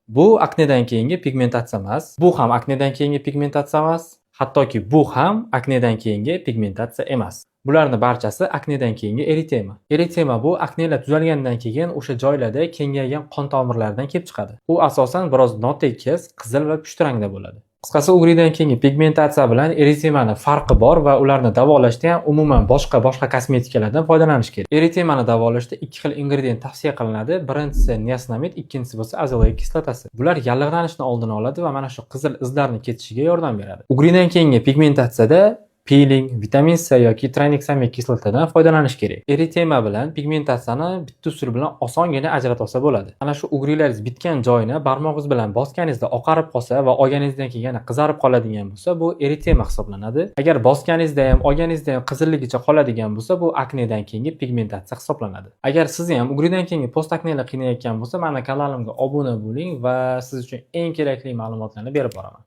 Bu aknedan keyingi pigmentatsiya emas. Bu ham aknedan keyingi pigmentatsiya emas. Hattoki bu ham aknedan keyingi pigmentatsiya emas. Bularni barchasi aknedan keyingi eritema. Eritema bu aknelar tuzalgandan keyin o'sha joylarda kengaygan qon tomirlaridan kelib chiqadi. U asosan biroz notekis, qizil va pushti rangda bo'ladi. Qisqasi, угри dan keyingi pigmentatsiya bilan eritemani farqi bor va ularni davolashda ham umuman boshqa boshqa kosmetikalardan foydalanish kerak. Eritemani davolashda ikki xil ingredient tavsiya qilinadi. Birinchisi niasinamid, ikkinchisi bo'lsa azelaic kislotasi. Bular yallig'lanishni oldini oladi va mana shu qizil izlarni ketishiga yordam beradi. Угри dan keyingi pigmentatsiyada piling, vitamin C yoki traneksamik kislotadan foydalanish kerak. Eritema bilan pigmentatsiyani bitta usul bilan osongina ajratib olsa bo'ladi. Mana shu угри laringiz bitgan joyini barmog'ingiz bilan bosganingizda oqarib qolsa va olganingizdan keyin yana qizarib qoladigan bo'lsa, bu eritema hisoblanadi. Agar bosganingizda ham, olganingizda ham qizilligicha qoladigan bo'lsa, bu aknedan keyingi pigmentatsiya hisoblanadi. Agar sizni ham угри dan keyingi postaknelar qiynayotgan bo'lsa, mani kanalimga obuna bo'ling va siz uchun eng kerakli ma'lumotlarni berib boraman.